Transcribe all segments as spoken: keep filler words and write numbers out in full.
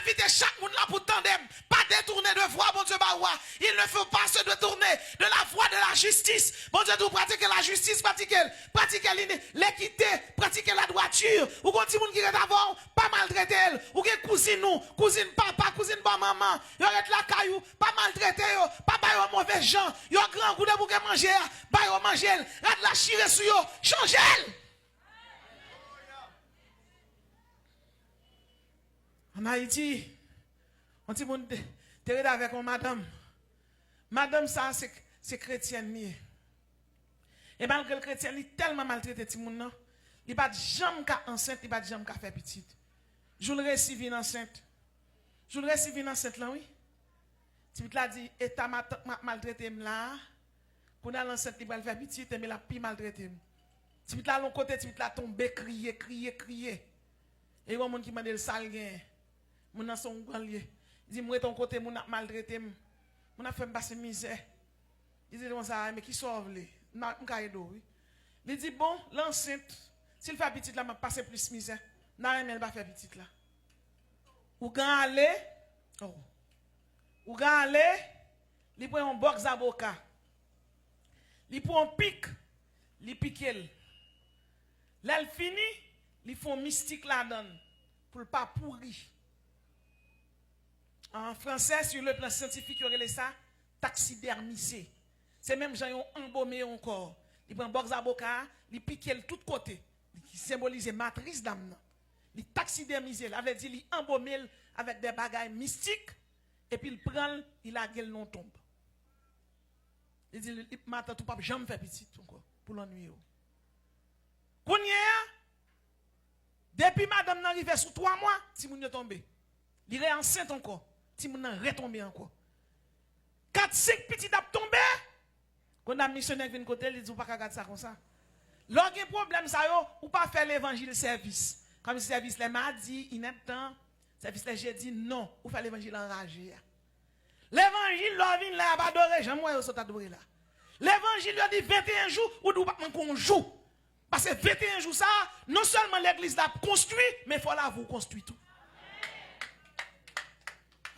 Envite chak moun la pou tande m. Pa detounen de vwa Bondye ba ou a. Il ne faut pas se détourner de la voie de la justice. Bondye di w pratike lajistis, pratike l. Pratike lini-, lekite, pratike ladwati. Ou gen yon timoun ki ret avè w, pa maltrete l. Ou gen kouzin ou, kouzin papa, kouzin bò manman. Yo ret lakay ou, pa maltrete yo, pa ba yo move jan. Yo grangou depi w gen manje a, ba yo manje l. Rad la chire sou yo, chanje l. Ann Ayiti, yon timoun te, te rete avèk yon madanm. Madanm sa a se, se kretyèn li ye. E malgre l kretyèn, li tèlman maltrete timoun nan, li pa t janm ka ansent, li pa t janm ka fè pitit. Jou l resi vin ansent. Jou l resi vin ansent lan, wi. Tipit la di, eta matant mwen ap maltrete m la a, kounye a l ansent, li pral fè pitit, enben l ap pi maltrete m. Tipit la al yon kote, tipit la tonbe, kriye, kriye, kriye. E yon moun ki mande l sa l genyen. Moun nan se yon ougan l ye. Li di, "M rete yon kote, moun ap maltrete m. Moun ap fè m pase mizè." Li di l konsa, "Men kisa w vle? M ka ede w, wi." Li di, "Bon, l ansent. Si l fè pitit la, m ap pase plis mizè. M ta renmen l pa fè pitit la." Ougan ale. Oh. Ougan ale. Li pran yon bòks zaboka. Li pran yon pik. Li pike l. Lè l fini, li fè yon mistik ladan l pou l pa pouri. An fransè, sur le plan scientifique, yo rele sa taksidèmize. Se menm jan yo anbome yon kò. Li pran bòks zaboka a, li pike l tout kote. Li senbolize matris dam nan. Li taksidèmize l, sa vle di li anbome l avèk de bagay mistik, epi l pran l, li lage l nan yon tonb. Li di, li, matant ou p ap janm fè pitit ankò, pou l annuiye w. Kounye a, depi madanm nan rive sou twa mwa, timoun yo tonbe. Li re ansent ankò, timoun nan retonbe ankò. Kat, senk pitit ap tonbe. Konn ap misyonè vin kote l, li di, "Ou pa ka gad sa konsa." Lè w gen pwoblèm sa yo, ou pa fè levanjil sèvis. Kòmsi sèvis lè madi, inèdtan, sèvis lè jedi, non. Ou fè levanjil anraje a. Levanjil, lè w vin la, y ap adore, jan m wè yo sot adore la. Levanjil, yo di venteyen jou, ou di ou p ap manke yon jou. Paske venteyen jou sa a, non sèlman legliz la ap konstwi, men fò lavi w konstwi tou.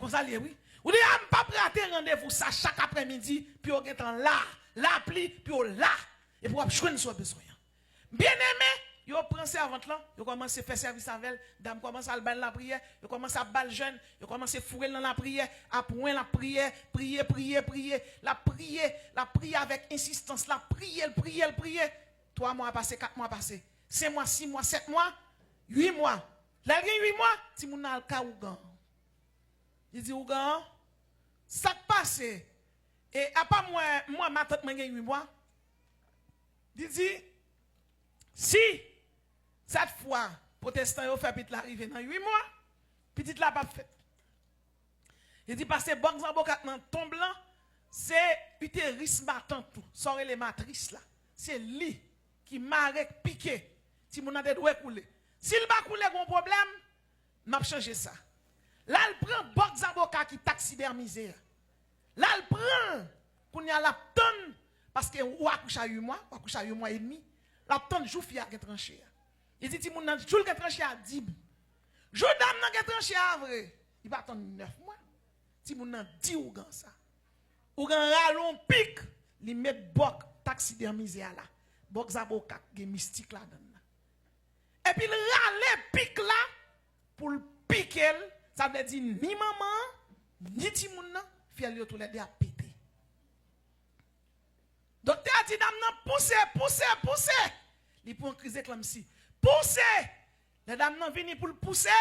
Konsa l ye, wi. Ou di, "A, m p ap rate randevou sa chak aprèmidi, pou yo gentan la, lapli, pou yo la, epi w ap jwenn sa w bezwen an." Byeneme, yo pran sèvant lan, yo kòmanse fè sèvis avè l, dam kòmanse al ba l lapriyè, yo kòmanse ap ba l jèn, yo kòmanse foure l nan lapriyè, apwen l ap priye, priye, priye, priye, l ap priye, l ap priye avèk ensistans, l ap priye, l priye, l priye. Twa mwa pase, kat mwa pase, senk mwa, sis mwa, sèt mwa, uit mwa. Lè l gen uit mwa, timoun nan al kay ougan. Li di, "Ougan, sa k pase? E apa mwen, mwen, matant mwen gen uit mwa?" Li di, "Si sèt fwa pwotestan yo fè pitit la rive nan uit mwa, pitit la p ap fèt." Li di, "Paske bòks zaboka k nan tonb lan, se iteris matant ou, sa w rele matris la. Se li ki mare, k pike. Timoun nan te dwe koule. Si l pa koule, gen yon pwoblèm, m ap chanje sa." Lè l pran bòks zaboka ki taksidèmize a, lè l pran l, kounye a l ap tann, paske ou akouche a uit mwa, ou akouche a uit mwa edmi, l ap tann jou fi a gen tranche a. Li di timoun nan, jou l gen tranche a, di m. Jou dam nan gen tranche a vre, li pa tann nèf mwa. Timoun nan di ougan sa. Ougan rale yon pik, li met bòk taksidèmize a la. Bòk zaboka k gen mistik ladan l la. Epi l rale pik la pou l pike l, sa vle di ni manman an, ni timoun nan, fyèl yo toulède ap pete. Doktè a di dam nan, "Pouse, pouse, pouse." Li pran kriz eklanpsi. "Pouse!" Lè dam nan vini pou l pouse,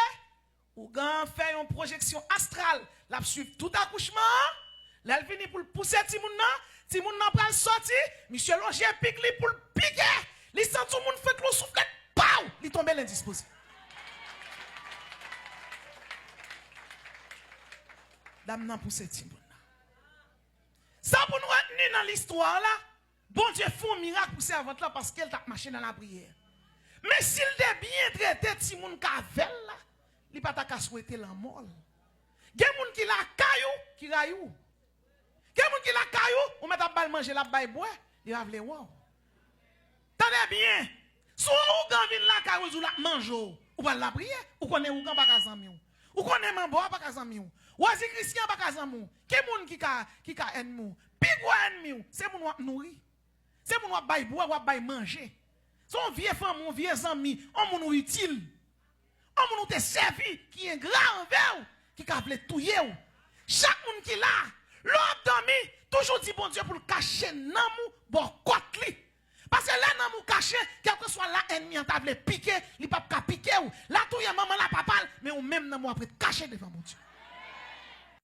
ougan an fè yon pwojeksyon astral. L ap swiv tout akouchman an. Lè l vini pou l pouse timoun nan, timoun nan pral sòti, misye lonje pik li pou l pike. Li santi yon moun fèt yon souflèt, paw! Li tonbe lendispoze. Dam nan pouse timoun nan. Sa pou n retni nan listwa la, Bondye fè yon mirak pou sèvant lan paske l t ap mache nan lapriyè. Men si l te byen trete timoun k avè l la, li pa ta ka swete lanmò l. Gen moun ki lakay ou, ki rayi w. Gen moun ki lakay ou, ou mèt ap ba l manje, l ap ba l bwè, li pa vle wè w. Tande byen, si yon ougan vin lakay ou, di w l ap manje w, ou pral lapriyè, ou konnen ougan pa ka zanmi w. Ou konnen Manbo a pa ka zanmi w. Rosie Christian pa ka zanmi w. Ki moun ki ka, ki ka ènmi w? Pi gwo ènmi w, se moun w ap nouri. Se moun w ap bay bwè, w ap bay manje. Se yon vye fanmi, yon vye zanmi, yon moun ou itil. Yon moun ou te sèvi ki engra anvè w, ki ka vle touye w. Chak moun ki la, lè w ap dòmi, toujou di Bondye pou l kache nanm ou bò kòt li. Paske lè nanm ou kache, kèlkeswa la ènmi an ta vle pike, li p ap ka pike w. L a touye manman l a papa l, men ou menm nanm ou ap ret kache devan Bondye.